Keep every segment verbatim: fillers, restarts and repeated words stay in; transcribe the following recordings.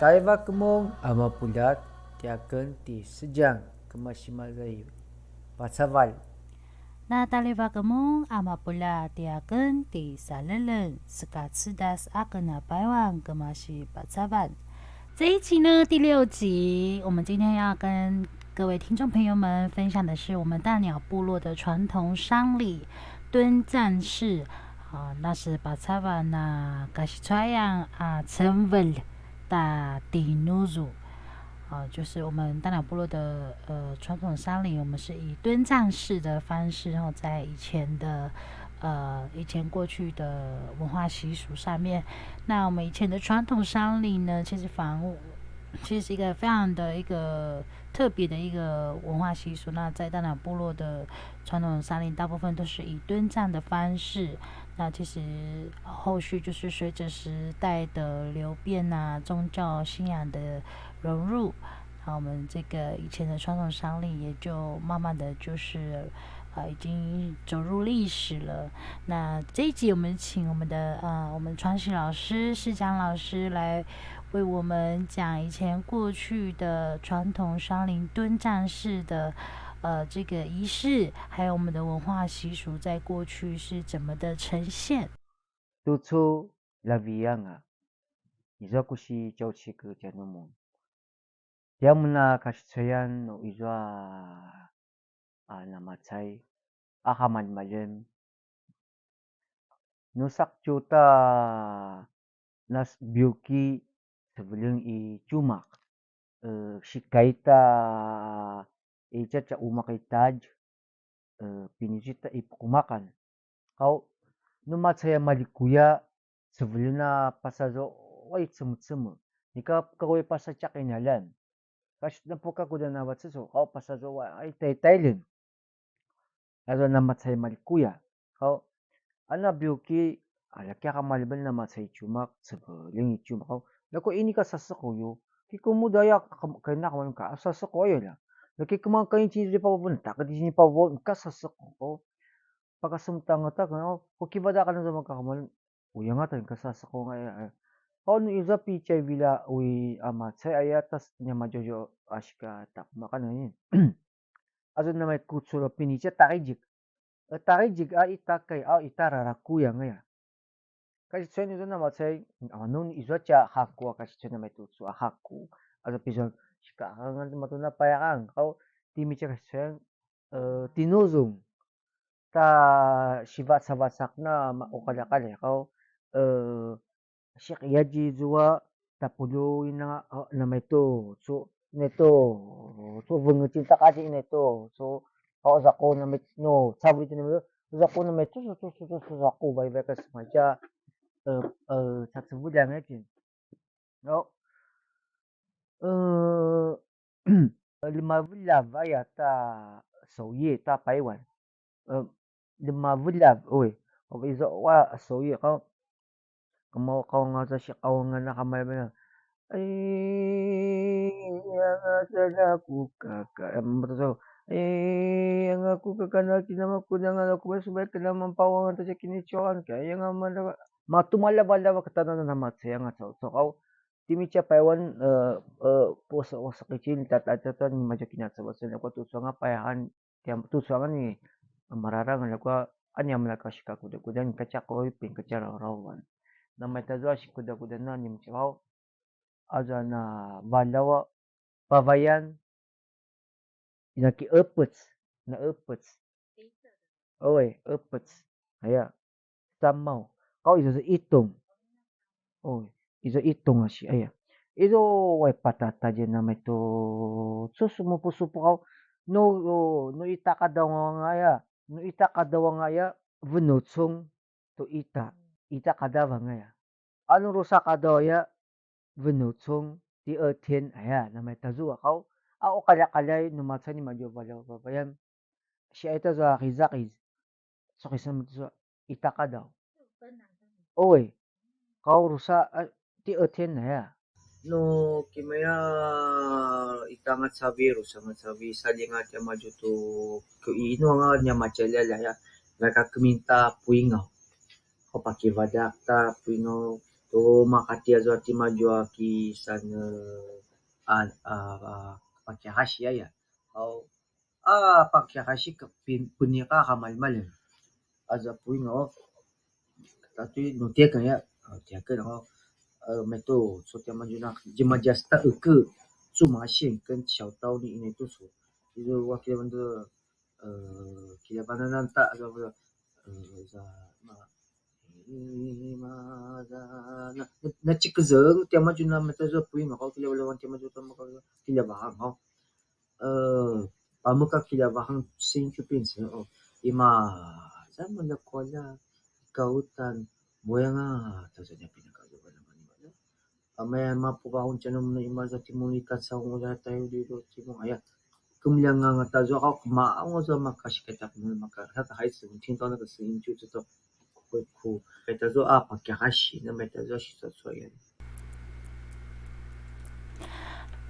Taivak mun a mapuljat, tiaken ti Sedjang, kemasi mazai Pacavalj. Na taivak mun a mapuljat, tiaken ti Saleleng, sekacedas aken a Paiwan, kemasi Pacavalj. 这一集呢，第六集，我们今天要跟各位听众朋友们分享的是我们大鸟部落的传统丧礼——蹲葬式。啊，那是 Pacavalj na kasicuayan a cevelj ta tinuzu. 啊，就是我们大鸟部落的，呃，传统丧礼，我们是以蹲葬式的方式，然后在以前的，呃，以前过去的文化习俗上面。那我们以前的传统丧礼呢，其实反而，其实是一个非常的一个特别的一个文化习俗。那在大鸟部落的传统丧礼，大部分都是以蹲葬的方式。那其实后续就是随着时代的流变啊，宗教信仰的融入，那我们这个以前的传统丧礼也就慢慢的就是，呃，已经走入历史了。那这一集我们请我们的，呃，我们传习老师，世江老师来为我们讲以前过去的传统丧礼蹲葬式的，呃，这个仪式，还有我们的文化习俗在过去是怎么的呈现。 Tucu lavianga, izua ku si Tjaucikel tjanumun. Tiamen a kasicuayan nu izua a namacay a qamaljemaljeng. Nu saqetju ta na biuki ceveleng i tjumaq, e, sikaita i tjatja umaq i tadj, e, pinicita i puqumaqan. Qau, nu macay a malikuya, ceveleng a pasazua i cemecemel. Nika kawai pasa tja qinaljan. Kasi na pukakudan a vacesu, qau pasazua i taitailen. Azua namacay malikuya. Qau, ana biuki, a laki a qamaljemaljeng namacay i tjumaq, ceveleng i tjumaq. Qau, lako inika sasequ yu. Ki kemuda aya ka-, kena qamaljemaljeng ka sasequ aya la. Laki keman ka inci di pavavun, tak di sini pavavun, ka sasequ. Qau, pakasemutangetang, qau, ko kivadaq anan zua maka qamaljemaljeng, uyangatan ka sasequ aya. Qau nu izua pi tjaivilja ui a macay aya tas nia madjudju a sika taqumaqan ini. Azua namai kucul a pini tja taqidjik. E, taqidjik a ita kai a ita rarakuyang aya. Kasicuayan izua namacay, a, nu izua tja haku a kasicuayan namai tucu a haku. Azua pizua sika angan matuna payaqang. Qau timitja kasicuayan, e, tinuzung. Ta sivacavacaq na ma-, uqaljaqalja qau, e, siqiyadji zua tapuluin anga, a, namai tucu, nai tucu, vengecin taqadji nai tucu, a, zaqu namai, nu, cavulit namai, zaqu namai tucu, tucu, tucu, zaqu, vaivai ka sematja, e, e, cacevuljang itjen. Qau, e, lemaveljav aya ta sauye ta Paiwan. E, lemaveljav, ui, qau izua sauye qau, kemau qau ngaca siqaungan a qamaljemaljeng. Ai, anga sana ku kaka, em, betul. Ai, anga ku kaka na kinama ku na nga ku ba subai kena mampawang ta kini cuan ka, anga mana matu malava lava ketana na macay anga cau cau qau. Timitja Paiwan, e, e, pusa, pusa kicin, tata, tata, ni maja kina cau, cau, ko tu suanga payahan, tiam, tu suanga ni mararang, lako, ani amana ka sika kuda, kuda, ni kaca ko ipin, kaca rau, rauan. Namai tazua si kuda, kuda, na, ni macau, azua na valawa, pavayan, inaki epec, na epec. Oi, epec. Aya, samau. Qau izua itung. Oi, izua itung asi, aya. Izua wai patatadja namai tucu sumupusupu qau. Nu, nu ita qadavang aya. Nu ita qadavang aya, venucung tu ita. Ita qadavang aya. Anu rusa qadaw aya, venucung 第二天 aya, namaya tazua qau, a uqaljaqaljai nu macai nimadju a valjavavayan, siaita zua qizaqiz, suqisan mutu zua ita qadaw. Oi, qau drusa, a, 第二天 aya. Nu kimaya ita ngacavi, drusa ngacavi, saljinga tiamadju tu, ku inu anga nia macaljalja ya, mereka keminta puingaw. Ko pakivadaq ta puingaw tu maqati azua timadju a kisan, a, a, a, pakihasi aya. Au, a, pakihasi ka pin-, peniqa qamaljmalj. Aza puingaw. Tatui nu tiaken ya, a, tiaken, au. E, maitu, so tiamadju na, djemadjas ta eke, 苧麻线跟小刀你 ina itu so. Itu wakil bantu, e, kilavanan ta, aza, e, za, ma, ma, za, na, na, na cikezeng tiamadju na maitu zua puingaw, qau kilavalavan tiamadju ta maka kilavahang, au. E, pameka kilavahang sincu pinsen, au. Ima, za, maljakualja, kautan, moyanga, tazanya pinaka, za, mana, mana, mana. Amaya mapuvahun tjanumun imaza timun i kacau nguza tayu di do timun aya. Kemeljang anga tazua qau kemaung azua maka sikataq mun maka sata hai seventeen tahun ke seventeen 就知道会哭. Mai tazua a pakihasi, na mai tazua sisasuayan.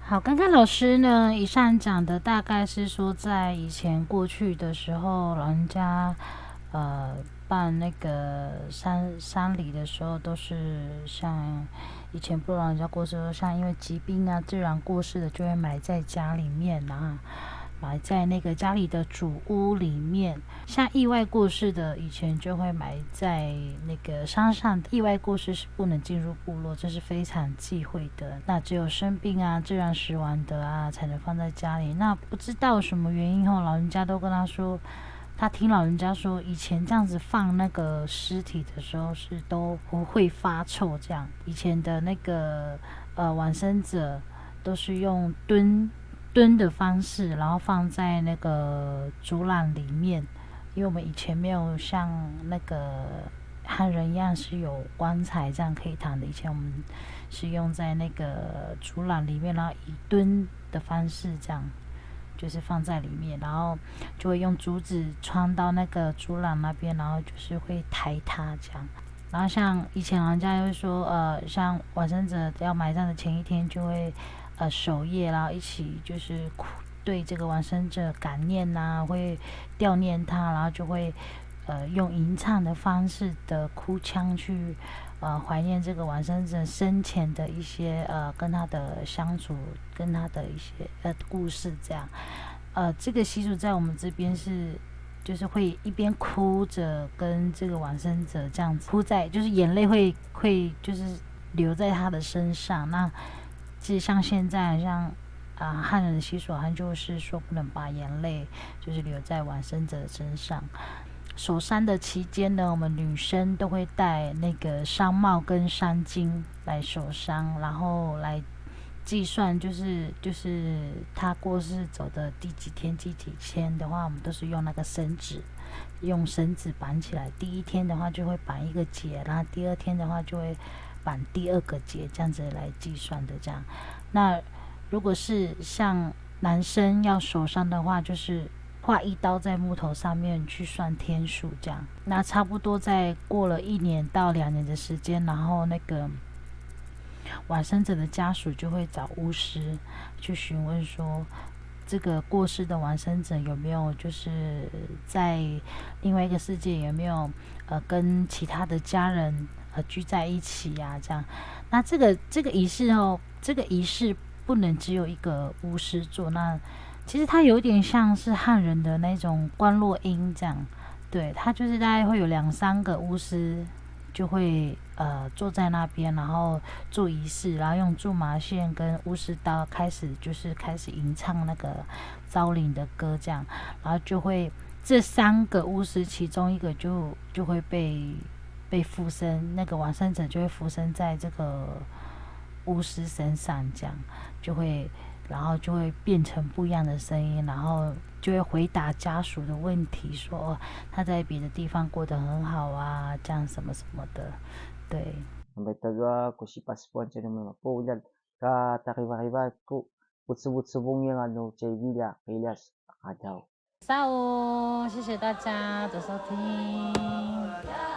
好，刚刚老师呢，以上讲的大概是说，在以前过去的时候，老人家，呃，办那个丧，丧礼的时候，都是像以前部落老人家过世的时候，像因为疾病啊、自然过世的，就会埋在家里面啊，埋在那个家里的主屋里面。像意外过世的，以前就会埋在那个山上。意外过世是不能进入部落，这是非常忌讳的。那只有生病啊、自然死亡的啊，才能放在家里。那不知道什么原因吼，老人家都跟他说，他听老人家说，以前这样子放那个尸体的时候是都不会发臭这样。以前的那个，呃，往生者都是用蹲，蹲的方式，然后放在那个竹篮里面，因为我们以前没有像那个汉人一样是有棺材这样可以躺的，以前我们是用在那个竹篮里面，然后以蹲的方式这样，就是放在里面，然后就会用竹子穿到那个竹篮那边，然后就是会抬它这样。然后像以前老人家会说，呃，像往生者要埋葬的前一天就会，呃，守夜，然后一起就是哭，对这个往生者感念呐，会悼念他，然后就会，呃，用吟唱的方式的哭腔去，呃，怀念这个往生者生前的一些，呃，跟他的相处，跟他的一些，呃，故事这样。呃，这个习俗在我们这边是，就是会一边哭着跟这个往生者这样子哭在，就是眼泪会，会就是流在他的身上。那其实像现在，像，啊，汉人的习俗好像就是说不能把眼泪就是流在往生者的身上。守丧的期间呢，我们女生都会戴那个丧帽跟丧巾来守丧，然后来计算，就是，就是他过世走的第几天、第几天的话，我们都是用那个绳子，用绳子绑起来。第一天的话就会绑一个结，然后第二天的话就会绑第二个结，这样子来计算的这样。那如果是像男生要守丧的话，就是划一刀在木头上面去算天数这样。那差不多在过了一年到两年的时间，然后那个往生者的家属就会找巫师去询问说，这个过世的往生者有没有就是在另外一个世界有没有，呃，跟其他的家人，呃，聚在一起啊，这样。那这个，这个仪式哦，这个仪式不能只有一个巫师做，那其实它有点像是汉人的那种观落阴这样，对，它就是大概会有两三个巫师就会，呃，坐在那边，然后做仪式，然后用苎麻线跟巫师刀开始，就是开始吟唱那个招灵的歌这样，然后就会，这三个巫师其中一个就，就会被，被附身，那个往生者就会附身在这个巫师身上这样，就会，然后就会变成不一样的声音，然后就会回答家属的问题，说，哦，他在别的地方过得很好啊，这样什么什么的，对。 Sampai tazua ku sipasipuan tjanumun a mapuljat. ka tarivarivak ku vucevucevung anga nu tjaivilja qiljas a qadaw. 下午，谢谢大家的收听。